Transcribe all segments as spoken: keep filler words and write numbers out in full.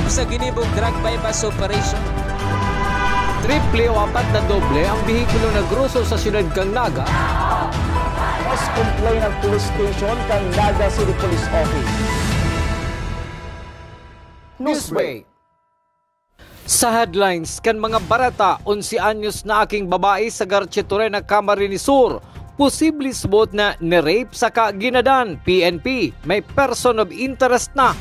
Sa ginibong drug buy-bust operation, triple o apat na doble ang behikulo na groso sa siyudad kan Naga. Mas complain ang police station kan Naga City Police Office. Newsbreak. Sa headlines kan mga bareta, onse anyos na aking babae sa Garchitorena, Camarines Sur, posible subot na ni-rape saka ginadan, P N P, may person of interest na.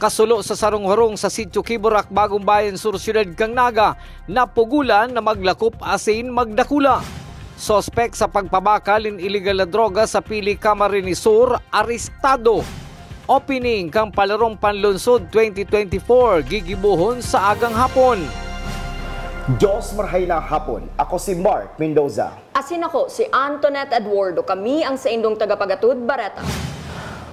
Kasulo sa sarong harong sa Sitio Kiburak, Bagong Bayan Sur, Siyudad kan Naga, napugulan na maglakop asin magdakula. Suspek sa pagpabakal nin iligal na droga sa Pili, Camarines Sur, arestado. Opening kan Palarong Panlungsod twenty twenty-four gigibohon sa agang hapon. Diyos marhay na hapon. Ako si Mark Mendoza. Asin ako si Antoinette Eduardo. Kami ang saindong tagapagatod bareta.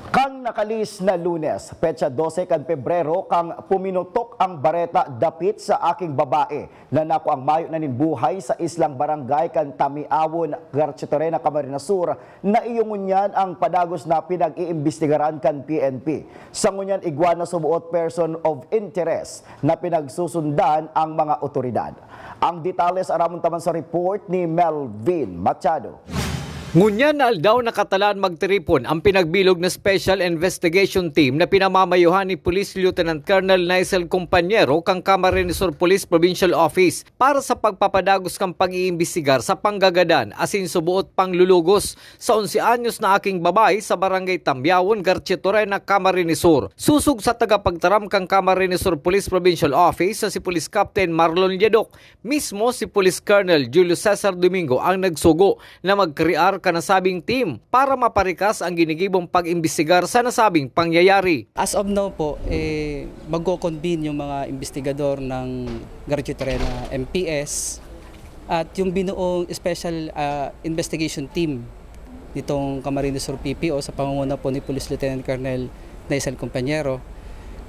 Kan nakalis na Lunes, petsa dose kan Pebrero, kan puminutok ang bareta dapit sa aking babae na nakuang mayo na nin buhay sa islang barangay kan Tamiawon, Garchitorena, Camarines Sur, na iyo ngunyan ang padagos na pinag-iimbestigaran kan P N P. Sa ngunyan, igwa na suboot person of interest na pinagsusundan ang mga otoridad. Ang detalye aramon ta man sa report ni Melvin Machado. Ngunyan na aldaw, nakatalaan magtiripon ang pinagbilog na Special Investigation Team na pinamamayuhan ni Police Lieutenant Colonel Nicel Compañero kan Camarines Sur Police Provincial Office para sa pagpapadagos kan pag-iimbestigar sa panggagadan asin suboot panglulugos sa onse anyos na aking babae sa Barangay Tambiawon, Garchitorena, Camarines Sur. Sosog sa tagapagtaram kan Camarines Sur Police Provincial Office na si Police Captain Marlon Lladok, mismo si Police Colonel Julio Cesar Domingo ang nagsugo na magkrear kan nasabing team para maparikas ang ginigibong pag-imbestigar sa nasabing pangyayari. As of now po, eh, magko-convene yung mga investigador ng Garchitorena M P S at yung binuong special, ah, investigation team nitong Camarines Sur P P O sa pangunguna po ni Police Lieutenant Colonel Nicel Compañero,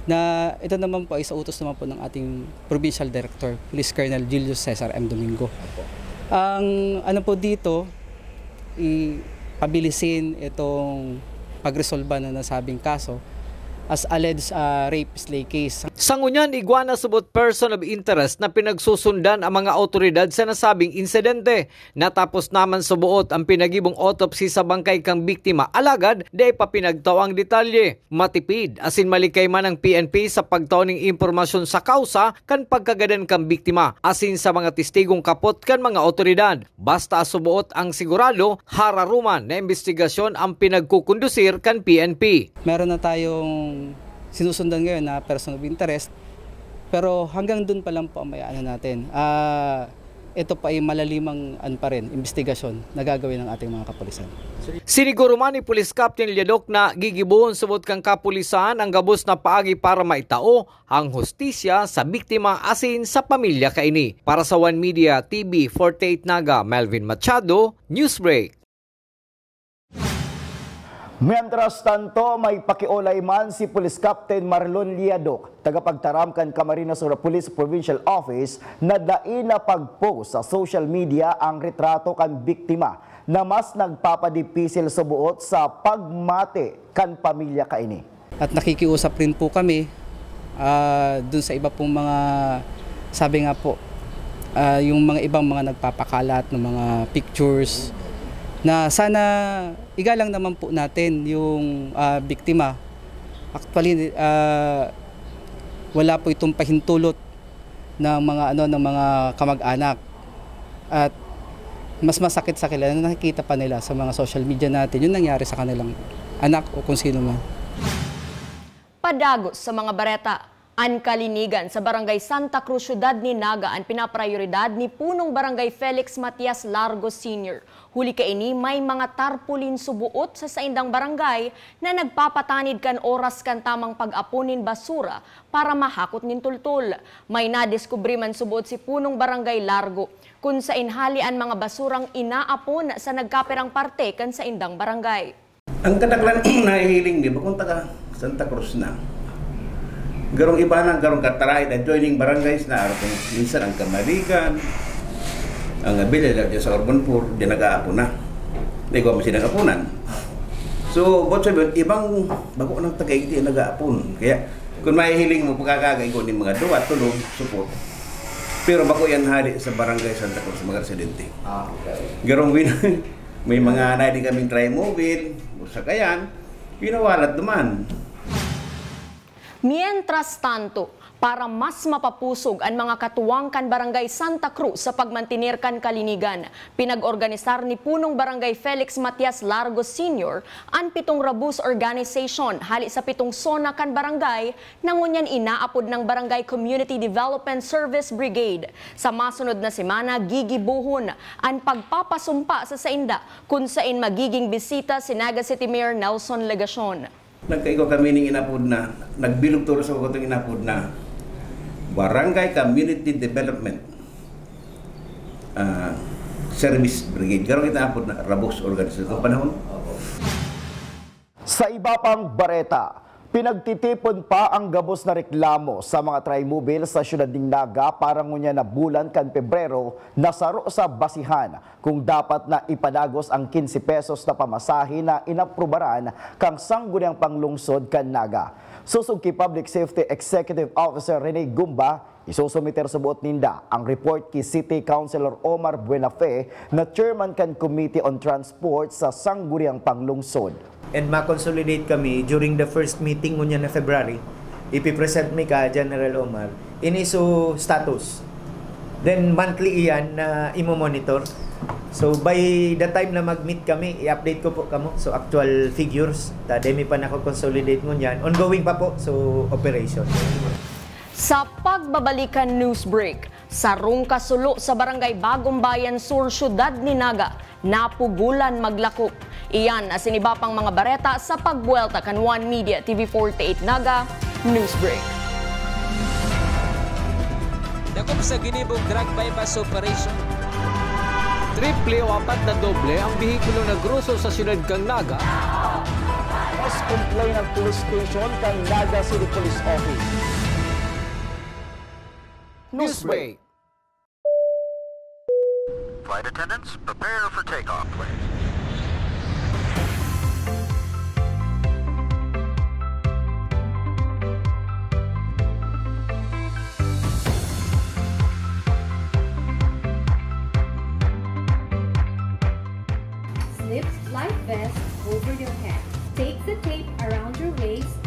na ito naman po ay sa utos naman po ng ating Provincial Director, Police Colonel Julius Cesar M Domingo. Ang ano po dito, i-, pabilisin itong pagresolba na nasabing kaso as alleged, ah, rape slay case. Sa ngunyan, igwa na subot person of interest na pinagsusundan ang mga awtoridad sa nasabing insidente. Natapos naman suboot ang pinagibong autopsy sa bangkay kan biktima, alagad dai pa pinagtao ang detalye. Matipid asin malikay man ang P N P sa pagtao nin impormasyon sa kausa kan pagkagadan kan biktima asin sa mga testigong kapot kan mga awtoridad. Basta suboot ang sigurado, hararuman na imbestigasyon ang pinagkukondusir kan P N P. Meron na tayong sinusundan ngayon na person of interest, pero hanggang dun pa lang po ang may ano natin. Ah, ito pa ay malalimang, ano pa rin, imbestigasyon na gagawin ng ating mga kapulisan. Siniguro man ni Police Captain Lladok na gigibohon subot kan kapulisan ang gabos na paagi para maitao ang hustisya sa biktima asin sa pamilya kaini. Para sa One Media T V forty-eight Naga, Melvin Machado, Newsbreak. Mientras tanto, may pakiolay man si Police Captain Marlon Liadok, tagapagtaram kan Camarines Sur Police Provincial Office, na dai na pag-post sa social media ang retrato kan biktima, na mas nagpapadipisil suboot sa pagmati kan pamilya kaini. At nakikiusap rin po kami, ah, dun sa iba pong mga, sabi nga po, ah, yung mga ibang mga nagpapakalat ng mga pictures, na sana igalang naman po natin yung, ah, biktima. Actually, ah, wala po itong pahintulot ng mga, ano, ng mga kamag-anak. At mas masakit sa kanila na nakikita pa nila sa mga social media natin yung nangyari sa kanilang anak o kung sino man. Padagos sa mga bareta. An kalinigan sa Barangay Santa Cruz, Siyudad nin Naga, an pinaprayoridad ni Punong Barangay Felix Matias Largo Senior. Huli kaini, may mga tarpaulin suboot sa saindang barangay na nagpapatanid kan oras kan tamang pag-apon nin basura para mahakot nin tultol. May nadiskubre man suboot si Punong Barangay Largo, kun saen hali an mga basurang inaapon sa nagkapirang parte kan saindang barangay. Ang kadaklan nahihiling mi, bakong taga Santa Cruz na. Garong iba na, garong kataray, adjoining barangays na, arog kung minsan ang Kamaligan, ang Abilila, diyan sa Urban Poor, diyan nag-aapon na. May gawa mo silang apunan. So, but sabi, ibang bako ng taga-igdi ang nag-aapon. Kaya, Kung mahihiling mo, pagkakagay ko ni mga duwa, tulog, supot. Pero bako yan hali sa Barangay Santa Cruz, mga residente. Ah, okay. Garong win-, may mga nadi kaming trimobile, o sakayan, pinawalat duman. Mientras tanto, para mas mapapusog an mga katuwang kan Barangay Santa Cruz sa pagmantener kan kalinigan, pinag-organisar ni Punong Barangay Felix Matias Largo Senior an pitong Rabus Organization hali sa pitong sona kan barangay na ngunyan inaapod nang Barangay Community Development Service Brigade. Sa masunod na semana, gigibohon an pagpapasumpa sa sainda, kun sain magiging bisita si Naga City Mayor Nelson Legacion. Nagkaigwa kami ning inapod na, nagbilog toros ako katong inapod na Barangay Community Development, ah, Service Brigade. Karon kita apod na Rabos Organization. Itong panahon. Sa iba pang bareta, pinagtitipon pa ang gabos na reklamo sa mga trimobile sa siyudad ning Naga para ngunyan na bulan kan Pebrero na saro sa basihan kung dapat na ipadagos ang quince pesos na pamasahe na inaprubaran kan Sangguniang Panglungsod kan Naga. Sosog ki Public Safety Executive Officer Rene Gumba, isusumiter sa boot ninda ang report ki City Councilor Omar Buenafe na chairman kan Committee on Transport sa Sangguniang Panglungsod. And ma-consolidate kami during the first meeting ngunyan na February. Ipipresent mi ka General Omar ini so status. Then monthly iyan na imo-monitor. So by the time na mag-meet kami, i-update ko po kamo. So actual figures, ta demi pa nako-consolidate ngunyan. Ongoing pa po, so operation. Sa pagbabalikan news break, sarong kasulo sa Barangay Bagong Bayan Sur, Siyudad ni Naga, napugolan maglakop. Iyan asin iba pang mga bareta sa pagbuwelta kan One Media T V forty-eight Naga News Break. Dakop sa ginibong drug buy-bust operation. Triple o apat na doble ang behikulo na groso sa siyudad kan Naga. Mas complain ang police station kan Naga City Police Office. Newsbreak. Flight attendants, prepare for takeoff, please. Slip life vest over your head. Take the tape around your waist.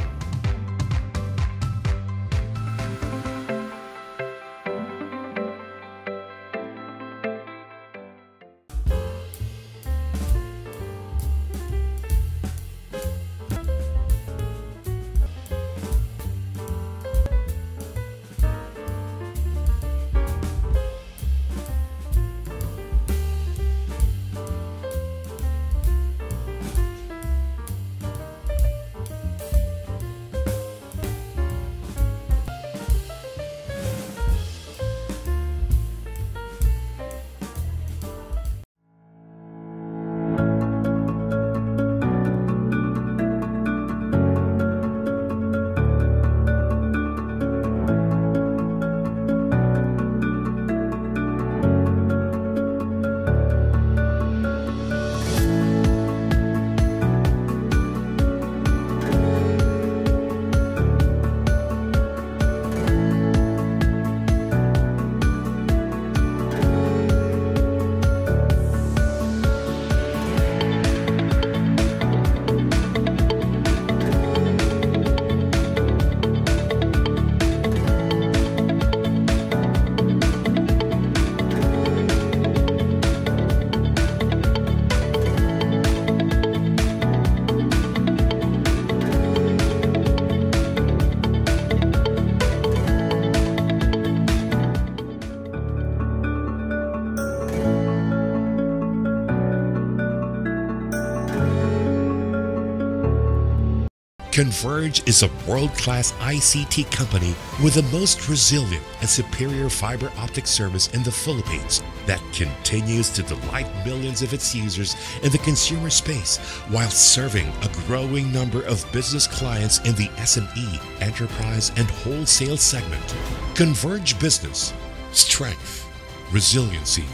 Converge is a world-class I C T company with the most resilient and superior fiber optic service in the Philippines that continues to delight millions of its users in the consumer space while serving a growing number of business clients in the S M E, enterprise, and wholesale segment. Converge Business. Strength, resiliency,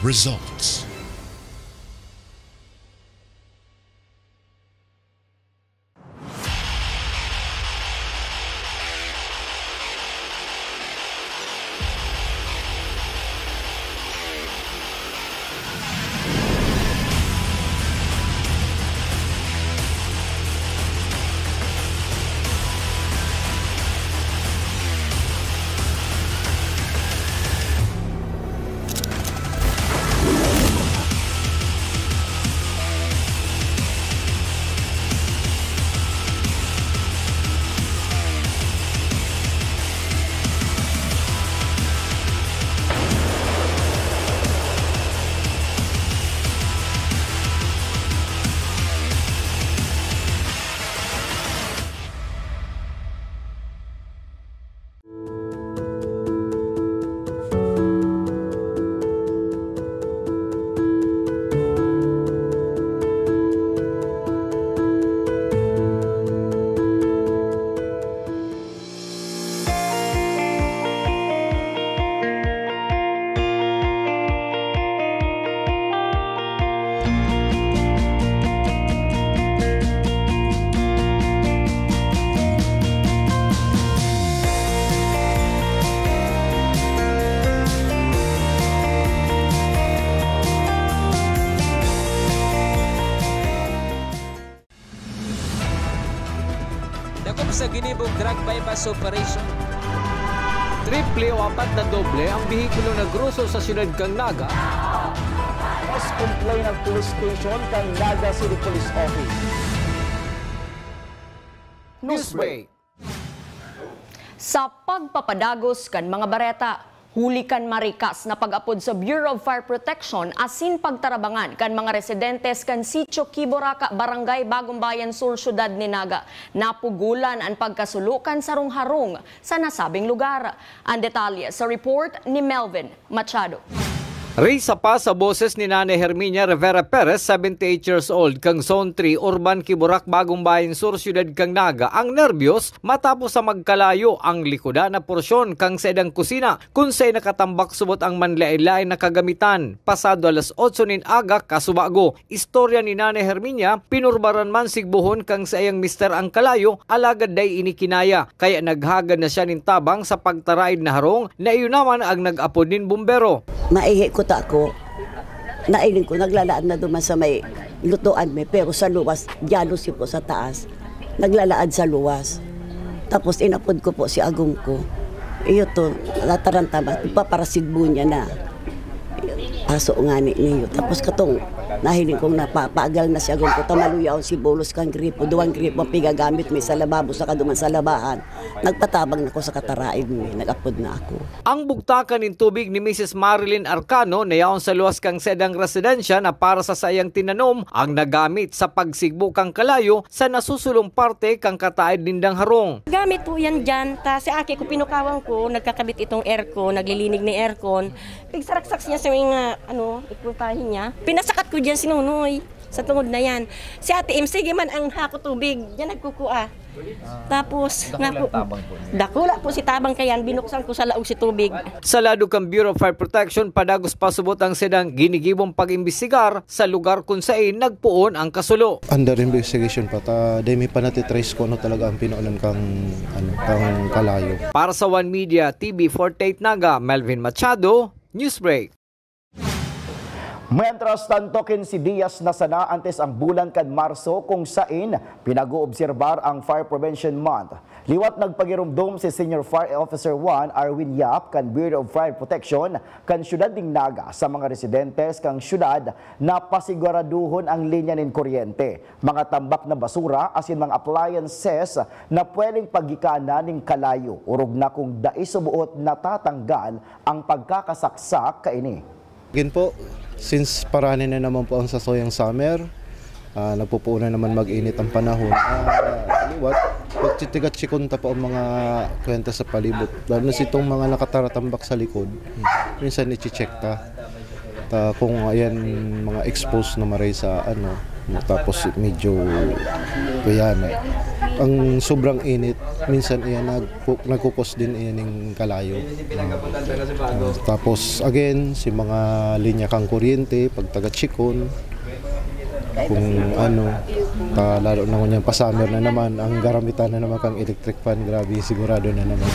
results. Sa ginibong drug buy-bust operation, triple o apat na doble ang behikulo na groso sa siyudad kan Naga. Mas complain ang police station kan Naga City Police Office. Newsbreak. Sa pagpapadagos kan mga bareta, huli kan marikas na pag-apod sa Bureau of Fire Protection asin pagtarabangan kan mga residentes kan Sitio Kiboraka, Barangay Bagong Bayan Sur, Siyudad ni Naga, napugulan an pagkasulo kan sarong harong sa nasabing lugar. An detalye sa report ni Melvin Machado. Risa pa sa boses ni Nanay Herminia Rivera Perez, seventy-eight years old, kan Zone three, Urban Kiburak, Bagong Bayan Sur, Siyudad kan Naga, ang nerbiyos matapos sa magkalayo ang likodan na porsyon kan saidang kusina, kun saen nakatambak subot ang manlaen-laen na kagamitan. Pasado alas otso nin aga, kasubago, istorya ni Nanay Herminia, pinurbaran man sigbohon kan saiyang mister ang kalayo, alagad dai ini kinaya, kaya naghagad na siya nin tabang sa pagtaraid na harong na iyo naman ang nag-apod nin bumbero. Maihi ko ta ako. Nailing ko, naglalaad na duman sa may lutuan mi, pero sa luwas, jealousy po sa taas. Naglalaad sa luwas. Tapos inapod ko po si agom ko. Iyo to, natarantaba, nagpaparasigbo niya na. Aso ngani niyo. Tapos katong nahiling kong napapaagal na si agom ko, tamaluyaon si bolos kan gripo, duwang gripo ang pigagamit mi sa lababo saka duman sa labahan. Nagpatabang na ko sa kataraid mi, nag-apod na ako. Ang bugtakan nin tubig ni Misis Marilyn Arcano na yaon sa luwas kan saidang residensya na para sa saiyang tinanom ang nagamit sa pagsigbo kan kalayo sa nasusulong parte kan kataid nindang harong. Gamit po yan dyan. Ta si aki ko, pinukawan ko, nagkakabit itong aircon, naglilinig ng aircon. Pigsaraksak niya sa mga, ano, iputahin niya. Pinasakat ko dyan si Nonoy sa tungod na yan. Si Ate Im, sige man ang hako tubig, dyan nagkukua. Tapos, Dakulang naku-, tabang po niya. Dakula po si tabang kayan, binuksan ko sa laog si tubig. Sa lado kan Bureau of Fire Protection, padagos pa subot ang saidang ginigibong pag-imbestigar sa lugar kun sain nagpoon ang kasulo. Under investigation pa ta, dai mi pa natitrace kung ano talaga ang pinaulan kang, ano, kang kalayo. Para sa One Media, T V forty-eight Naga, Melvin Machado, Newsbreak. Mientras tanto, quince dias na sana antes ang bulan kan Marso kung sain pinag-oobserbar ang Fire Prevention Month. Liwat nagpagiromdom si Senior Fire Officer one Arwin Yap kan Bureau of Fire Protection kan siyudad nin Naga sa mga residentes kan siyudad na pasiguraduhon ang linya nin kuryente, mga tambak na basura asin mga appliances na pwedeng paggikanan nin kalayo, orog na kung dai suboot natatanggal ang pagkakasaksak kaini. Again po, since parani na naman po ang sasuyang summer, ah, nagpupuon na naman mag-init ang panahon. Ah, liwat, pagtitigatsikon ta po ang mga kwenta sa palibot. Lalo na sitong mga nakataratambak sa likod, minsan iche-check ta. Ta kung ayan, mga exposed na maray sa ano, tapos medyo, ayan, ang sobrang init, minsan ayan, nagku-, nagkukos din ayan yung kalayo. Tapos again, si mga linya kang kuryente, pagtaga-chikon, kung ano, ta, lalo na ngunyan pa-summer na naman, ang garamitan na naman kang electric fan, grabe, sigurado na naman.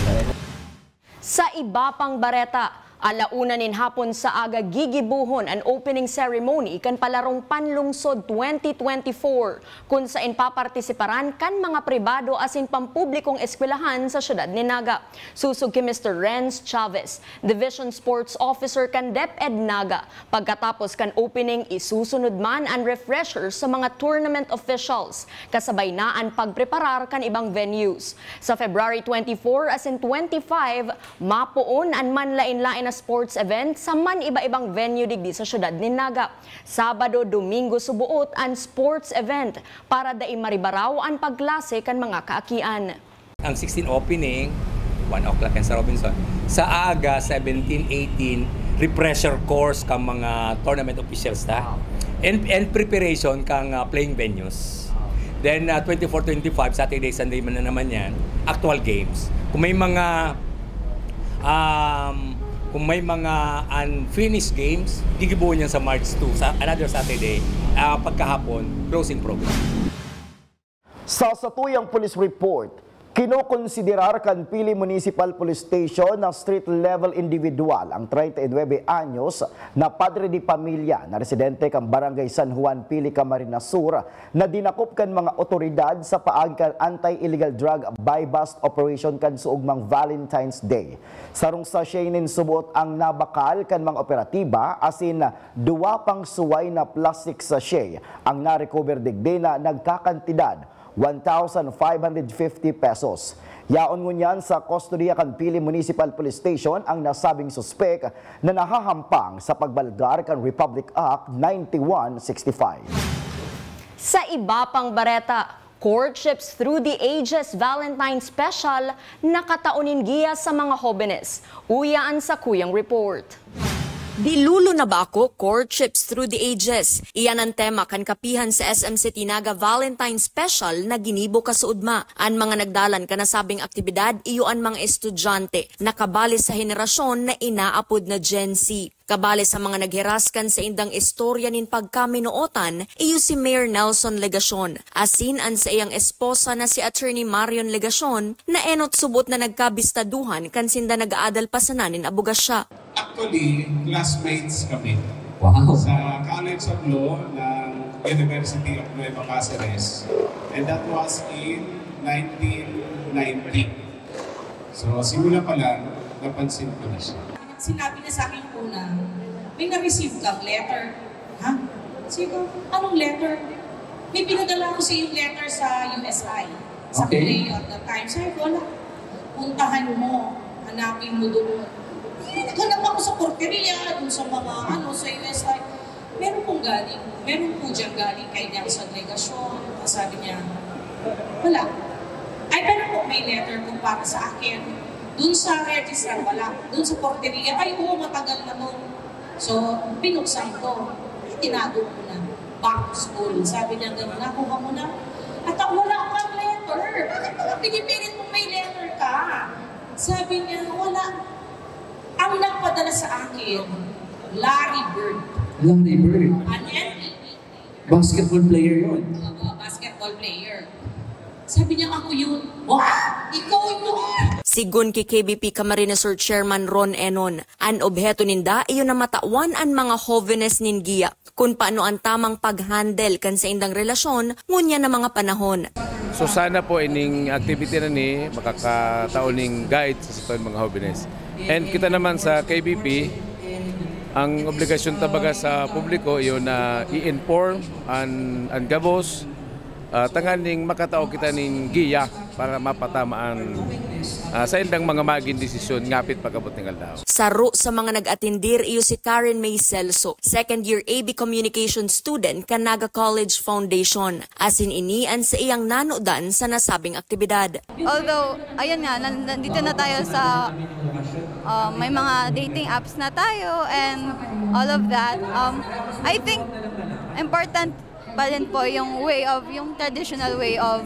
Sa iba pang bareta, ala una nin hapon sa aga gigibohon an opening ceremony kan Palarong Panlungsod twenty twenty-four, kun sain papartisiparan kan mga pribado asin pampublikong eskwelahan sa siyudad nin Naga. Susog ki Mister Renz Chavez, Division Sports Officer kan DepEd Naga, pagkatapos kan opening, isusunod man an refresher sa mga tournament officials, kasabay na an pagpreparar kan ibang venues. Sa February twenty-four asin twenty-five, mapoon an manlaen-laen na sports event sa man-iba-ibang venue digdi sa siyudad nin Naga. Sabado, Domingo suboot an sports event para dai maribaraw an pagklase kan mga kaakian. Ang sixteen opening, one o'clock yan sa Robinson. Sa aga, seventeen, eighteen, refresher course ka mga tournament officials ta. And, and preparation kang, ah, playing venues. Then, ah, twenty-four, twenty-five, Saturday, Sunday man na naman yan, actual games. Kung may mga, um, kung may mga unfinished games, gigibuhon yan sa March two, sa another Saturday, ah, pagkahapon, closing program. Sa satuyang police report, Kinokonsiderar kan Pili Municipal Police Station na street-level individual ang treinta y nuebe anyos na padre de pamilya na residente kan Barangay San Juan, Pili, Camarines Sur, na dinakop kan mga otoridad sa paagi kan anti-illegal drug buy-bust operation kan suogmang Valentine's Day. Sarong sachet nin subot ang nabakal kan mga operatiba, asin duwa pang suway na plastic sachet ang na-recover, digdi na nagkakantidad one thousand five hundred fifty pesos. Yaon ngunyan sa kustodiya kan Pili Municipal Police Station ang nasabing suspek na nahahampang sa pagbalgar kan Republic Act ninety-one sixty-five. Sa iba pang bareta, Courtships Through the Ages Valentine Special, nakatao nin giya sa mga hobenes. Uya an sakuyang report. Dilulu na ba ako? Courtships Through the Ages. Iyan an tema kan kapihan sa S M City Naga Valentine Special na ginibo kasuodma. An mga nagdalan kan nasabing aktibidad iyo an mga estudyante na kabali sa henerasyon na inaapod na Gen Z. Kabali sa mga naghiras kan saindang istorya nin pagkaminootan, iyo si Mayor Nelson Legacion, asin an saiyang esposa na si Attorney Marion Legacion, na enot subot na nagkabistaduhan kan sinda nag-aadal pa sana nin abogasya. Actually, classmates kami. Wow. Sa College of Law ng University of Nueva Caceres. And that was in nineteen ninety. So, simula pa lang, napansin ko na siya. Sinabi niya sa akin una, "May na-receive kang letter." "Ha?" Sabi ko, "Anong letter?" "May pinadala ko sa yung letter sa U S I, sa Okay. Kuleyo at that time." Sabi ko, "Wala. Puntahan mo, hanapin mo doon." Eh, naghanap ako sa porteria, doon sa mga, ano, sa U S I. "Meron pong galing, meron po diyang galing kay Nelson Legacion." Sabi niya, "Wala." "Ay, pero po may letter po para sa akin." "Doon sa registrar, wala. Doon sa porteria, ay, oo, matagal na to." So, binuksan ko. Tinago ko na. Back to school. Sabi niya, "Ganun, nakuha mo na." "At ang wala kang letter. Bakit mo pinipilit mong may letter ka?" Sabi niya, "Wala. Ang nagpadala sa akin, Larry Bird." Larry Bird. An N B A player. Basketball player yun. Oo, basketball player. Sabi niya, "Ako yun." "Wow! Ikaw yun!" Sigun ki K B P Camarines Sur Chairman Ron Enon, an obheto ninda iyo na matawan an mga hovenes nin giya kun paano an tamang pag-handle kan saindang relasyon ngunyan na mga panahon. So sana po ining activity na ni makakatao ning guide sa satong mga hovenes. And kita naman sa K B P, ang obligasyon tabaga sa publiko iyo na i-inform an, an gabos, ah, tanganing makatao kita ning giya para mapatama an, ah, saindang mga magin desisyon ngapit pag-abot ning aldaw. Saro sa mga nag-atendir iyo si Karen May Celso, second year A B Communication student kan Naga College Foundation. Asin ini an saiyang nanodan sa nasabing aktibidad. Although, ayun nga, nan-, nandito na tayo sa, uh, may mga dating apps na tayo and all of that. Um, I think important pa rin po yung way of, yung traditional way of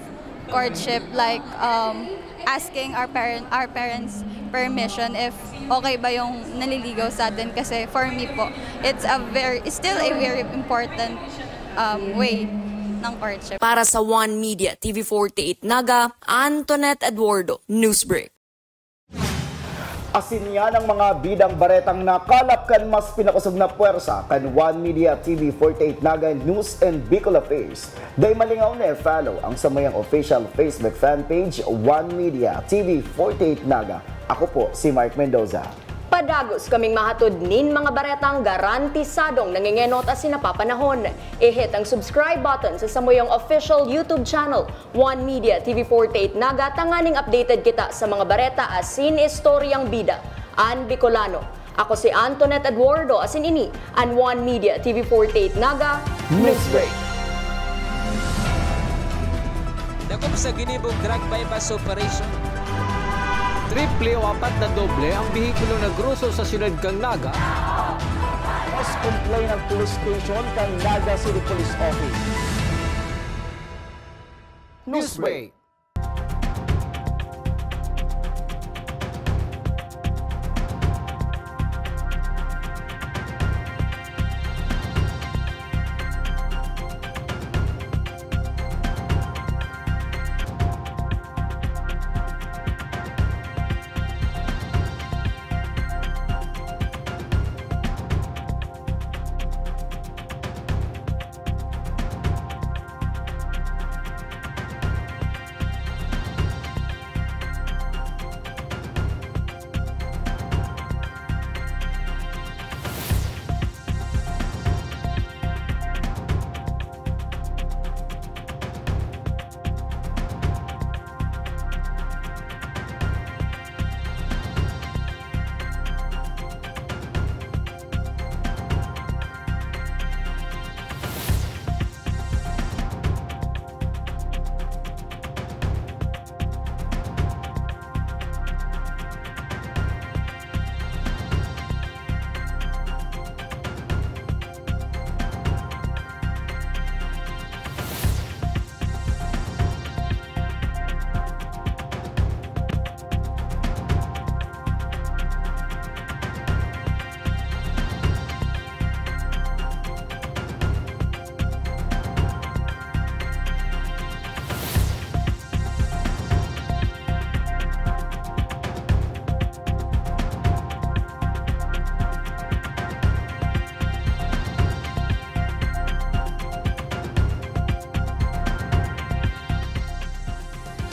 courtship, like, um, asking our parent, our parents permission if okay ba yung naliligaw sa atin. Kasi for me po, it's a very, it's still a very important, um, way ng courtship. Para sa One Media, T V forty-eight Naga, Antoinette Eduardo, Newsbreak. Asin yan ang mga bidang baretang nakalap kan mas pinakosog na pwersa kan One Media T V forty-eight Naga News and Bicol Affairs. Dai malingaw na i-follow ang samuyang official Facebook fan page, One Media T V forty-eight Naga. Ako po si Mark Mendoza. Padagos kaming mahatod nin mga baretang garantisadong nangengenot asin napapanahon. I-hit ang subscribe button sa samuyang official YouTube channel, One Media T V forty-eight Naga, tanganing updated kita sa mga bareta asin istoryang bida an Bicolano. Ako si Antoinette Eduardo, asin ini an One Media T V forty-eight Naga Newsbreak. Dakop sa ginibong drug buy-bust operation. Triple o apat na doble ang behikulo na groso sa siyudad kan Naga. Mas complain ang police station kan Naga City Police Office. Newsbreak.